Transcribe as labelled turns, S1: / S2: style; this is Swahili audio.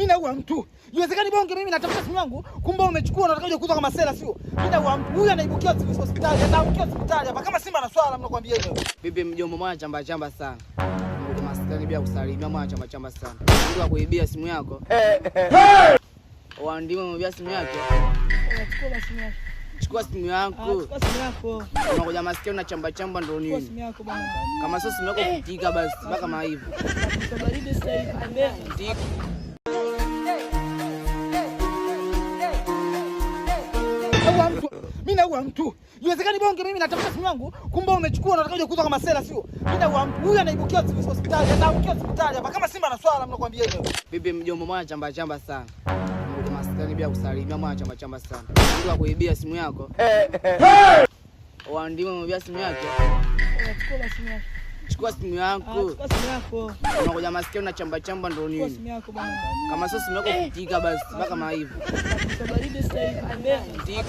S1: Mimi naua mtu. Iwezekani bonge mimi natafuta simu yangu, kumbe umechukua unataka kuja kuuza kama sela sio? Mimi naua mtu. Huyu anaibukia hospitali, ataangukia hospitali hapa kama simba na swala mnakwambia hivyo.
S2: Bibi mjomba mwana chamba chamba sana. Mmoja maskani bila kusalimia mwana chamba chamba sana. Mtu akuibia simu yako. Waandima mwibia simu yake.
S3: Chukua simu yako.
S2: Chukua simu yako.
S3: Chukua simu yako.
S2: Unakuja maskani una chamba chamba ndo
S3: Chukua
S2: nini?
S3: simu yako bwana.
S2: Kama sio simu yako kutika basi mpaka kama hivyo.
S3: Baridi sasa hivi tembea.
S2: Kutika.
S1: Naua mtu. Mimi naua mtu. Iwezekani bonge mimi natafuta simu yangu, kumbe umechukua unataka kuja kuuza kama sela sio? Mimi naua mtu. Huyu anaibukia hospitali, ataangukia hospitali hapa kama simba na swala mnakwambia hivyo.
S2: Bibi mjomba mwana chamba chamba sana. Mmoja maskani bila kusalimia mwana chamba chamba sana. Mtu akuibia simu yako. Waandima mwibia simu yake.
S3: Chukua simu yako.
S2: Chukua simu yako.
S3: Chukua simu yako.
S2: Unakuja maskani una chamba chamba ndo
S3: Chukua
S2: nini?
S3: simu yako bwana.
S2: Kama sio simu yako kutika basi mpaka kama hivyo.
S3: Baridi sasa hivi tembea.
S2: Kutika.